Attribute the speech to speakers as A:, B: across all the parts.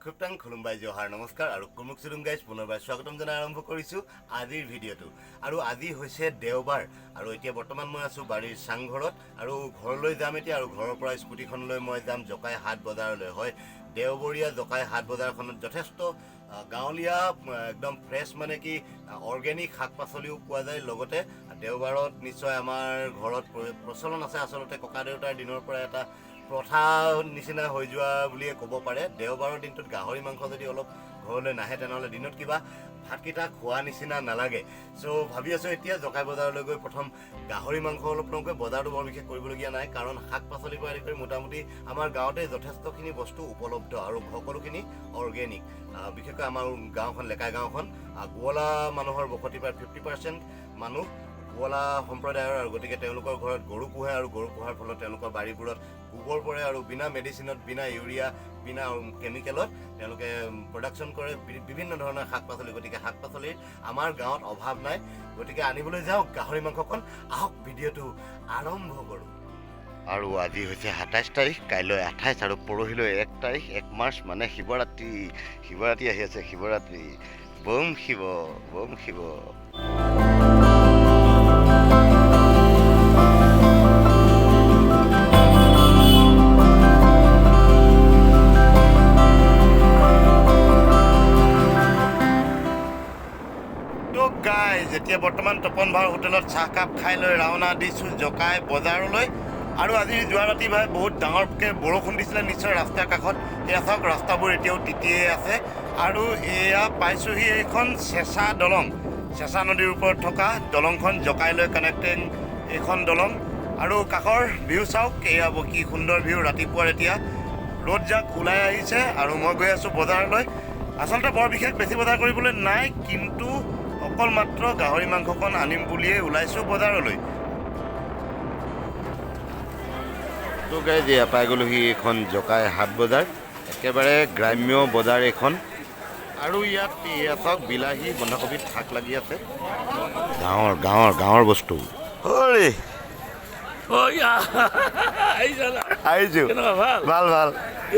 A: খুবটাং খুলুমবাই, জহাৰ, নমস্কাৰ আৰু কুমুক চুলুম গাইজ, পুনৰবাৰ স্বাগতম জনাই আৰম্ভ কৰিছোঁ আজিৰ ভিডিঅ'টো। আৰু আজি হৈছে দেওবাৰ আৰু এতিয়া বৰ্তমান মই আছোঁ বাৰীৰ চাংঘৰত আৰু ঘৰলৈ যাম এতিয়া। আৰু ঘৰৰ পৰা স্কুটিখন লৈ মই যাম জকাই হাট বজাৰলৈ। হয়, দেওবৰীয়া জকাই হাট বজাৰখনত যথেষ্ট গাঁৱলীয়া একদম ফ্ৰেছ মানে কি অৰ্গেনিক শাক পাচলিও পোৱা যায়। লগতে দেওবাৰত নিশ্চয় আমাৰ ঘৰত প্ৰচলন আছে, আচলতে ককা দেউতাৰ দিনৰ পৰা এটা প্ৰথা নিচিনা হৈ যোৱা বুলিয়ে ক'ব পাৰে। দেওবাৰৰ দিনটোত গাহৰি মাংস যদি অলপ ঘৰলৈ নাহে, তেনেহ'লে দিনত কিবা ভাতকেইটা খোৱা নিচিনা নালাগে। চ' ভাবি আছোঁ এতিয়া জকাই বজাৰলৈ গৈ প্ৰথম গাহৰি মাংস অলপ লওঁগৈ। বজাৰটো বৰ বিশেষ কৰিবলগীয়া নাই, কাৰণ শাক পাচলিৰ পৰা আদি কৰি মোটামুটি আমাৰ গাঁৱতে যথেষ্টখিনি বস্তু উপলব্ধ আৰু সকলোখিনি অৰ্গেনিক। বিশেষকৈ আমাৰ গাঁওখন, লেকাই গাঁওখন, গোৱলা মানুহৰ বসতি, প্ৰায় 50% মানুহ গোৱালা সম্প্ৰদায়ৰ আৰু গতিকে তেওঁলোকৰ ঘৰত গৰু পোহে আৰু গৰু পোহাৰ ফলত তেওঁলোকৰ বাৰীবোৰত গোবৰ পৰে আৰু বিনা মেডিচিনত, বিনা ইউৰিয়া, বিনা কেমিকেলত তেওঁলোকে প্ৰডাকশ্যন কৰে বিভিন্ন ধৰণৰ শাক পাচলি। গতিকে শাক পাচলিৰ আমাৰ গাঁৱত অভাৱ নাই। গতিকে আনিবলৈ যাওঁ গাহৰি মাংসকণ। আহক, ভিডিঅ'টো আৰম্ভ কৰোঁ। আৰু আজি হৈছে 27 তাৰিখ, কাইলৈ 28 আৰু পৰহিলৈ 1 তাৰিখ, 1 মাৰ্চ মানে শিৱৰাত্ৰি। শিৱৰাত্ৰি আহি আছে, শিৱৰাত্ৰি। বোম শিৱ, বোম শিৱ। তো গাইজ, এতিয়া বৰ্তমান তপন ভাৰ হোটেলত চাহকাপ খাই লৈ ৰাওনা দিছোঁ জকাই বজাৰলৈ। আৰু আজি যোৱা ৰাতি ভাই বহুত ডাঙৰকৈ বৰষুণ দিছিলে, নিশ্চয় ৰাস্তাৰ কাষত এয়া চাওক, ৰাস্তাবোৰ এতিয়াও তিতিয়ে আছে। আৰু এয়া পাইছোঁহি এইখন চেঁচা দলং, চেঁচা নদীৰ ওপৰত থকা দলংখন, জকাইলৈ কানেক্টিং এইখন দলং। আৰু কাষৰ ভিউ চাওক, এয়া কি সুন্দৰ ভিউ। ৰাতিপুৱাৰ এতিয়া ৰ'দ জাক ওলাই আহিছে আৰু মই গৈ আছোঁ বজাৰলৈ। আচলতে বৰ বিশেষ বেছি বজাৰ কৰিবলৈ নাই, কিন্তু অকল মাত্ৰ গাহৰি মাংসকণ আনিম বুলিয়ে ওলাইছোঁ বজাৰলৈ। তো গাইজ, এয়া পাই গ'লোহি এইখন জকাই হাট বজাৰ, একেবাৰে গ্ৰাম্য বজাৰ এইখন। আৰু ইয়াত এয়া চাওক, বিলাহী, বন্ধাকবিত শাক লাগি আছে, গাঁৱৰ গাঁৱৰ গাঁৱৰ বস্তু। ঐ। আহিছোঁ।
B: কেনেকুৱা, ভাল?
A: ভাল ভাল।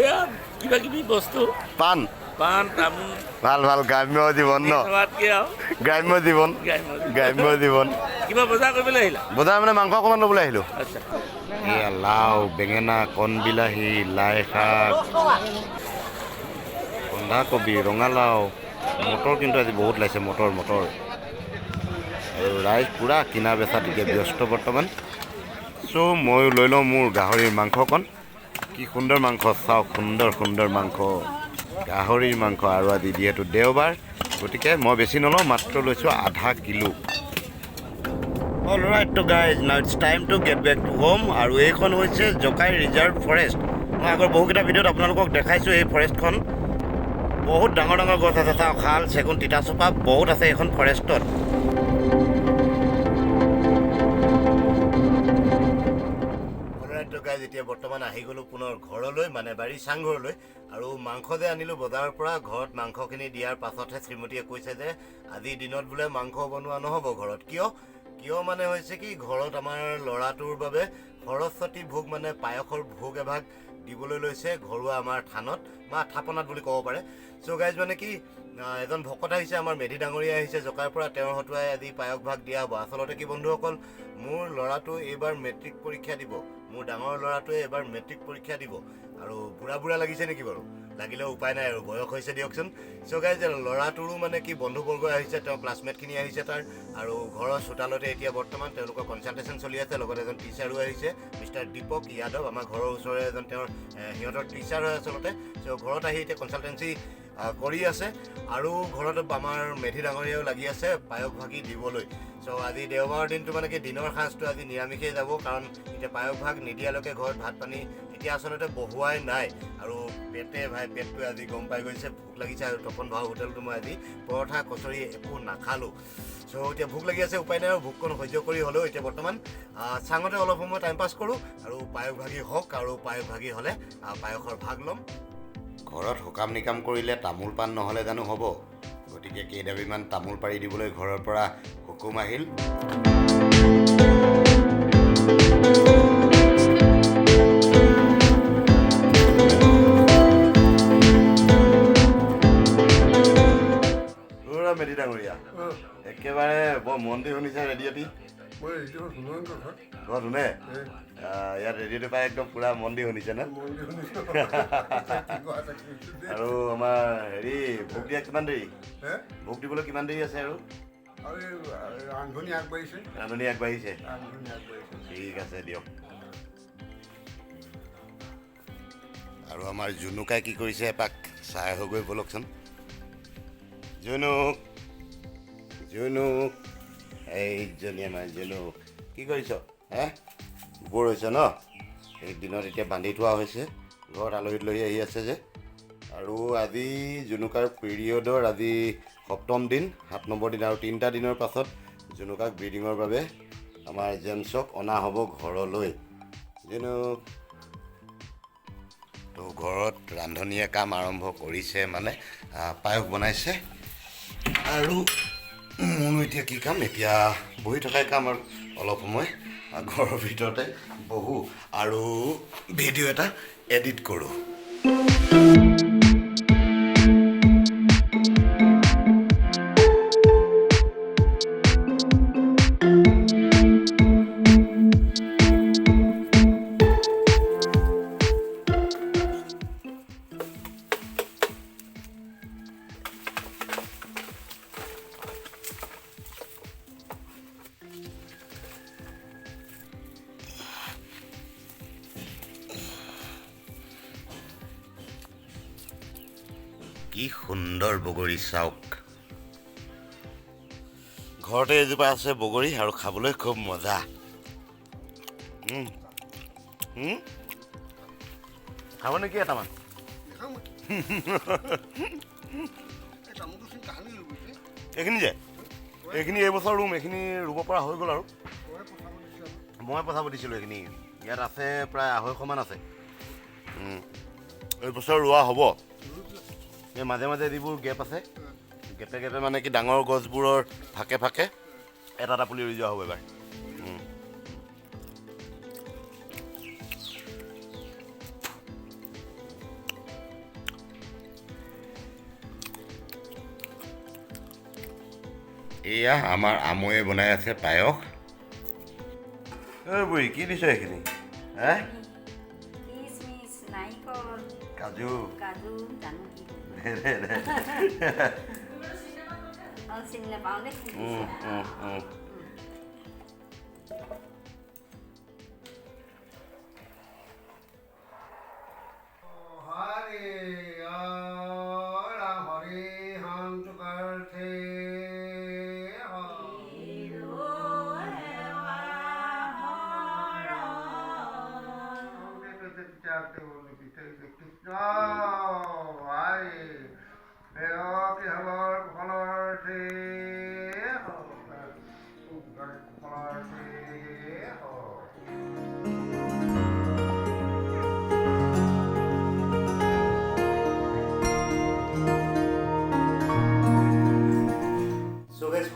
B: এয়া কিবা কিবি বস্তু।
A: পাণ।
B: পাণ, তামোল।
A: ভাল ভাল, গ্ৰাম্য জীৱন ন?
B: থকাতকে আৰু
A: গ্ৰাম্য জীৱন।
B: গ্ৰাম্য।
A: গ্ৰাম্য জীৱন।
B: কিবা বজাৰ কৰিবলৈ আহিলা?
A: বজাৰ মানে মাংস অকণমান ল'বলৈ আহিলোঁ।
B: আচ্ছা।
A: এয়া লাও, বেঙেনা, কণ বিলাহী, লাই শাক, বন্ধাকবি, ৰঙালাও, মটৰ। কিন্তু আজি বহুত ওলাইছে মটৰ মটৰ। আৰু ৰাইজ পূৰা কিনা বেচাত এতিয়া ব্যস্ত বৰ্তমান। চ' ময়ো লৈ লওঁ মোৰ গাহৰিৰ মাংসকণ। কি সুন্দৰ মাংস চাওক, সুন্দৰ সুন্দৰ মাংস, গাহৰিৰ মাংস। আৰু আজি যিহেতু দেওবাৰ, গতিকে মই বেছি নলওঁ, মাত্ৰ লৈছোঁ আধা kilo. All right, তো guys, now it's time to get back to home. আৰু এইখন হৈছে জকাই ৰিজাৰ্ভ ফৰেষ্ট। মই আগৰ বহুকেইটা ভিডিঅ'ত আপোনালোকক দেখাইছোঁ এই ফৰেষ্টখন। বহুত ডাঙৰ ডাঙৰ গছ আছে চাওক, শাল, চেগুন, তিতাচপা বহুত আছে এইখন ফৰেষ্টত। অলৰাইট, তো গাইজ, এতিয়া বৰ্তমান আহি গ'লোঁ পুনৰ ঘৰলৈ, মানে বাৰীৰ চাংঘৰলৈ। আৰু মাংস যে আনিলোঁ বজাৰৰ পৰা, ঘৰত মাংসখিনি দিয়াৰ পাছতহে শ্ৰীমতীয়ে কৈছে যে আজিৰ দিনত বোলে মাংস বনোৱা নহ'ব ঘৰত। কিয় কিয় মানে হৈছে কি, ঘৰত আমাৰ ল'ৰাটোৰ বাবে সৰস্বতী ভোগ মানে পায়সৰ ভোগ এভাগ দিবলৈ লৈছে ঘৰুৱা আমাৰ থানত বা থাপনাত বুলি ক'ব পাৰে। চ' গাইজ, মানে কি এজন ভকত আহিছে, আমাৰ মেধি ডাঙৰীয়া আহিছে জকাইৰ পৰা, তেওঁৰ হতুৱাই আজি পায়স ভাগ দিয়া হ'ব। আচলতে কি বন্ধুসকল, মোৰ ল'ৰাটো এইবাৰ মেট্ৰিক পৰীক্ষা দিব, মোৰ ডাঙৰ ল'ৰাটোৱে এইবাৰ মেট্ৰিক পৰীক্ষা দিব। আৰু বুঢ়া বুঢ়া লাগিছে নেকি বাৰু? লাগিলেও উপায় নাই আৰু, বয়স হৈছে দিয়কচোন। চ' গাইজ, ল'ৰাটোৰো মানে কি বন্ধুবৰ্গ আহিছে, তেওঁৰ ক্লাছমেটখিনি আহিছে তাৰ, আৰু ঘৰৰ চোতালতে এতিয়া বৰ্তমান তেওঁলোকৰ কনচালটেশ্যন চলি আছে। লগতে এজন টিচাৰো আহিছে, মিষ্টাৰ দীপক যাদৱ, আমাৰ ঘৰৰ ওচৰৰে এজন তেওঁৰ সিহঁতৰ টিচাৰ হয় আচলতে। চ' ঘৰত আহি এতিয়া কনচালটেঞ্চি কৰি আছে আৰু ঘৰত আমাৰ মেধি ডাঙৰীয়াও লাগি আছে পায়স ভাগি দিবলৈ। চ' আজি দেওবাৰৰ দিনটো মানে কি দিনৰ সাঁজটো আজি নিৰামিষেই যাব, কাৰণ এতিয়া পায়স ভাগ নিদিয়ালৈকে ঘৰত ভাত পানী এতিয়া আচলতে বহুৱাই নাই। আৰু পেটে ভাই পেটটোৱে আজি গম পাই গৈছে, ভোক লাগিছে। আৰু তপন ভাও হোটেলটো মই আজি পৰঠা, কচৰি একো নাখালোঁ। চ' এতিয়া ভোক লাগি আছে, উপায় নাই আৰু ভোককণ সহ্য কৰি হ'লেও এতিয়া বৰ্তমান চাঙতে অলপ সময় টাইম পাছ কৰোঁ আৰু পায়স ভাগি হওক, আৰু পায়স ভাগি হ'লে পায়সৰ ভাগ ল'ম। ঘৰত সকাম নিকাম কৰিলে তামোল পাণ নহ'লে জানো হ'ব? গতিকে কেইডাবিমান তামোল পাৰি দিবলৈ ঘৰৰ পৰা হুকুম আহিল। ডাঙৰীয়া, একেবাৰে বৰ মন দি শুনিছে ৰেডিঅ'টি।
C: মই ৰেডিঅ' শুনো ঘৰত।
A: ঘৰত শুনে? ইয়াত ৰেডিঅ'টো পাই একদম পূৰা মন দি শুনিছে ন?
C: মন দি শুনিছোঁ।
A: আৰু আমাৰ হেৰি ভোগ দিয়া কিমান দেৰি? ভোগ দিবলৈ কিমান দেৰি আছে? আৰু
C: ৰান্ধনি আগবাঢ়িছে।
A: ৰান্ধনি আগবাঢ়িছে,
C: ৰান্ধনি আগবাঢ়িছে।
A: ঠিক আছে দিয়ক। আৰু আমাৰ জুনুকাই কি কৰিছে এপাক চাই আহোগৈ ব'লকচোন। জুনুক, জুনুক, এইজনী আমাৰ জুনুক, কি কৰিছ হে? বৰ হৈছে ন? এই দিনত এতিয়া বান্ধি থোৱা হৈছে, ঘৰত আলহী দুলহী আহি আছে যে। আৰু আজি জুনুকাৰ পিৰিয়ডৰ আজি সপ্তম দিন, 7 নম্বৰ দিন, আৰু 3টা দিনৰ পাছত জুনুকাক ব্ৰিডিঙৰ বাবে আমাৰ জেমছক অনা হ'ব ঘৰলৈ। জুনুক তো ঘৰত ৰান্ধনীয়ে কাম আৰম্ভ কৰিছে, মানে পায়স বনাইছে। আৰু মোৰনো এতিয়া কি কাম, এতিয়া বহি থকাই কাম আৰু অলপ সময় ঘৰৰ ভিতৰতে বহোঁ আৰু ভিডিঅ' এটা এডিট কৰোঁ। কি সুন্দৰ বগৰী চাওক, ঘৰতে এজোপা আছে বগৰী আৰু খাবলৈ খুব মজা। খাব নেকি এটামান? এইখিনি যে এইখিনি এইবছৰ ৰুম, এইখিনি ৰুব পৰা হৈ গ'ল আৰু মই পঠাব দিছিলোঁ এইখিনি। ইয়াত আছে প্ৰায় 250মান আছে। এইবছৰ ৰোৱা হ'ব। এই মাজে মাজে যিবোৰ গেপ আছে, গেপে গেপে মানে কি ডাঙৰ গছবোৰৰ ফাকে ফাকে এটা এটা পুলি ৰুই যোৱা হ'ব এবাৰ। এয়া আমাৰ আমৈয়ে বনাই আছে পায়স। ঐ বুঢ়ী, কি দিছ এইখিনি? হে, কাজু,
D: কাজু জানো কি।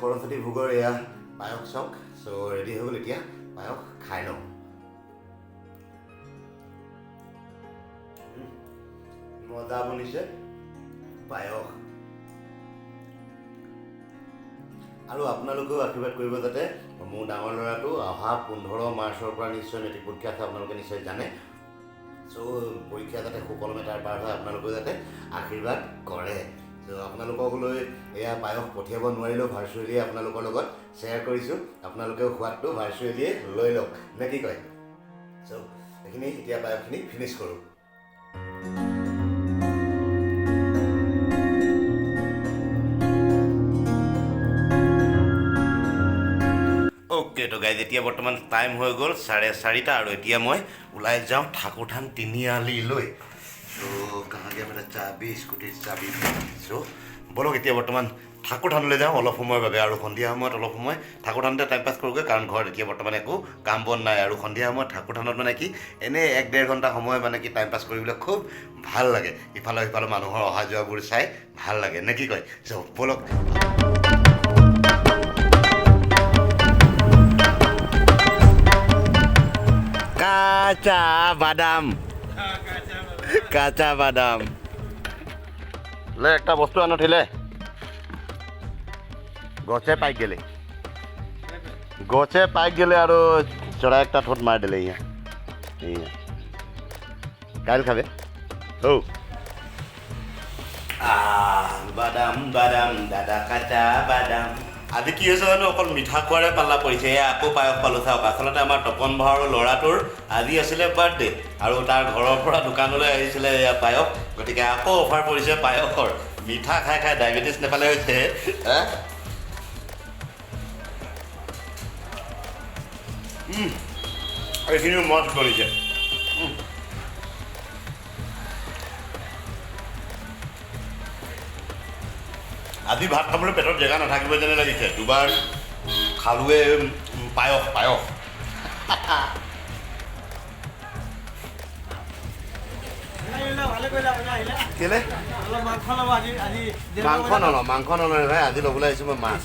D: সৰস্বতী ভোগৰ এয়া পায়স চাওক। চ' ৰেডি হৈ গ'ল, এতিয়া পায়স খাই লওঁ। মজা বনিছে পায়স। আৰু আপোনালোকেও আশীৰ্বাদ কৰিব যাতে মোৰ ডাঙৰ ল'ৰাটো অহা 15 মাৰ্চৰ পৰা নিশ্চয় মেট্ৰিক পৰীক্ষা আছে, আপোনালোকে নিশ্চয় জানে। চ' পৰীক্ষা যাতে সুকলমে তাৰ পাৰ হয়, আপোনালোকেও যাতে আশীৰ্বাদ কৰে। চ' আপোনালোকক লৈ এয়া পায়স পঠিয়াব নোৱাৰিলেও ভাৰ্চুৱেলিয়ে আপোনালোকৰ লগত শ্বেয়াৰ কৰিছোঁ, আপোনালোকেও সোৱাদটো ভাৰ্চুৱেলিয়ে লৈ লওক, নে কি কয়? চ' এইখিনি এতিয়া পায়সখিনি ফিনিছ কৰোঁ। অ'কে, তো গাইজ এতিয়া বৰ্তমান টাইম হৈ গ'ল 4:30 আৰু এতিয়া মই ওলাই যাওঁ ঠাকুৰথান তিনিআলিলৈ। চ' কাহাঁ গিয়া মেৰা চাবি, স্কুটিৰ চাবি। চ' ব'লক এতিয়া বৰ্তমান ঠাকুৰথানলৈ যাওঁ অলপ সময়ৰ বাবে। আৰু সন্ধিয়া সময়ত অলপ সময় ঠাকুৰথানতে টাইম পাছ কৰোঁগৈ, কাৰণ ঘৰত এতিয়া বৰ্তমান একো কাম বন নাই। আৰু সন্ধিয়া সময়ত ঠাকুৰথানত মানে কি এনেই 1-1.5 ঘণ্টা সময় মানে কি টাইম পাছ কৰিবলৈ খুব ভাল লাগে। ইফালে সিফালে মানুহৰ অহা যোৱাবোৰ চাই ভাল লাগে, নে কি কয়? চ' ব'লক। কাঁচা বাদাম, কাঁচা বাদাম। লে একটা বস্তু আনো ঠিলে।
A: গছে পাই গেলে, গছে পাই গেলে আৰু চৰাই একটা ঠোঁট মাৰি দিলে। ইয়া ইয়া কাইল খাবে। ঔ বাদাম বাদাম দাদা কাঁচা বাদাম। আজি কি হৈছে জানো, অকল মিঠা খোৱাৰে পাল্লা পৰিছে। এয়া আকৌ পায়স পালোঁ। চাওক, আচলতে আমাৰ তপন ভাওৰ ল'ৰাটোৰ আজি আছিলে বাৰ্থডে আৰু তাৰ ঘৰৰ পৰা দোকানলৈ আহিছিলে এয়া পায়স। গতিকে আকৌ অফাৰ পৰিছে পায়সৰ। মিঠা খাই খাই ডায়েবেটিছ নেপালে হৈছে। এইখিনিও মস্ত বনিছে। আজি ভাত খাবলৈ পেটত জেগা নাথাকিব যেনে লাগিছে। দুবাৰ খালোৱে পায়স পায়স। কেলে মাংস নলওঁ, মাংস নলওঁ ভাই, আজি ল'বলৈ আহিছোঁ মই মাছ।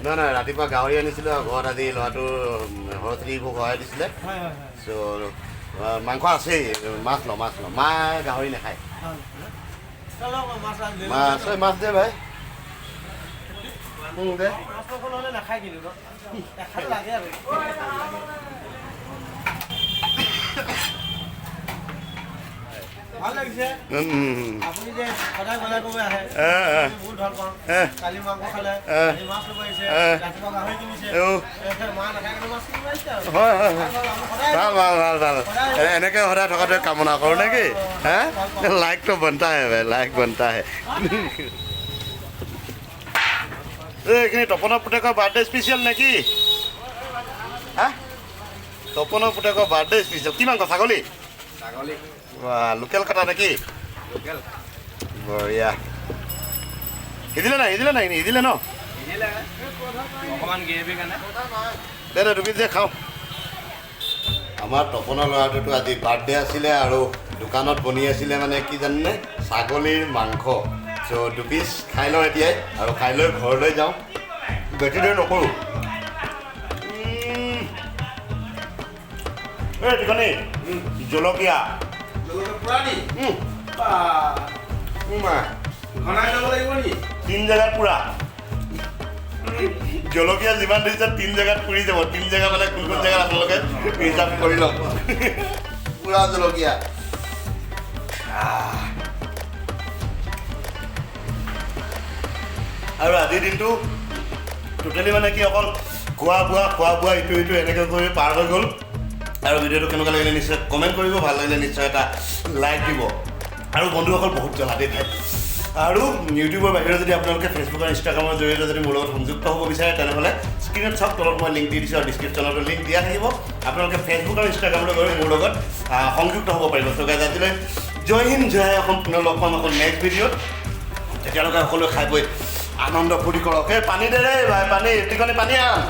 A: নহয় নহয়, ৰাতিপুৱা গাহৰি আনিছিলোঁ আৰু ঘৰত আজি ল'ৰাটোৰ সৰস্বতী ভোগ সহায় দিছিলে। চ' মাংস আছেই, মাছ লওঁ, মাছ লওঁ। মায়ে গাহৰি নাখায়। মাছ মাছ দে ভাই, দে।
E: ভাল লাগিছে। আপুনি যে সদায় বজাৰ কৰিব আহে, বহুত ভাল পাওঁ। কালি মাংস খালে, আজি মাছ ল'ব আহিছে, ৰাতিপুৱা গাহৰি কিনিছে, মা নাখায় কাৰণে মাছ কিনিব আহিছে।
A: হয় হয়, ভাল ভাল ভাল ভাল। এনেকৈ সদায় থকাটোৱে কামনা কৰোঁ নেকি? হে, লাইকটো বনতা হে ভাই, লাইক বনতা হে। এইখিনি তপনৰ পুতেকৰ বাৰ্থডে স্পেচিয়েল নেকি? হা, তপনৰ পুতেকৰ বাৰ্থডে স্পেচিয়েল। কি মাংস? ছাগলী?
C: ছাগলী।
A: লোকেল কটা নেকি? বঢ়িয়া। সিজিলে নাই? সিজিলে নাই? সিজিলে ন? দে দে, তুমি যে খাওঁ। আমাৰ তপনৰ ল'ৰাটোতো আজি বাৰ্থডে আছিলে আৰু দোকানত বনি আছিলে মানে কি জানেনে, ছাগলীৰ মাংস। চ' দুপিচ খাই লওঁ এতিয়াই আৰু খাই লৈ ঘৰলৈ যাওঁ। বেছি দেৰি নকৰোঁ। এই ঠিকনি জলকীয়া তিন জেগাত পুৰা জলকীয়া যিমান দিছে তিন জেগাত পুৰি যাব। তিন জেগা মানে কোন কোন জেগাত আপোনালোকে হিচাপ কৰি লওক। পুৰা জলকীয়া। আৰু আজিৰ দিনটো টোটেলি মানে কি অকল খোৱা বোৱা খোৱা বোৱা ইটো ইটো এনেকৈ কৰি পাৰ হৈ গ'ল। আৰু ভিডিঅ'টো কেনেকুৱা লাগিলে নিশ্চয় কমেণ্ট কৰিব, ভাল লাগিলে নিশ্চয় এটা লাইক দিব। আৰু বন্ধুসকল বহুত জ্বলা দেই ভাই। আৰু ইউটিউবৰ বাহিৰে যদি আপোনালোকে ফেচবুক আৰু ইনষ্টাগ্ৰামৰ জৰিয়তে যদি মোৰ লগত সংযুক্ত হ'ব বিচাৰে তেনেহ'লে স্ক্ৰীণত চাওক, তলত মই লিংক দি দিছোঁ আৰু ডিছক্ৰিপশ্যনতো লিংক দিয়া থাকিব। আপোনালোকে ফেচবুক আৰু ইনষ্টাগ্ৰামলৈ গৈ মোৰ লগত সংযুক্ত হ'ব পাৰিব। চ' গাইজ, আজিলৈ জয় হিন্দ, জয় অসম। পুনৰ লগ পাম আকৌ নেক্সট ভিডিঅ'ত। তেতিয়ালৈকে সকলোৱে খাই বৈ আনন্দ ফূৰ্তি কৰক। এই পানী দে দেই ভাই, পানী, টিকনি পানী আন।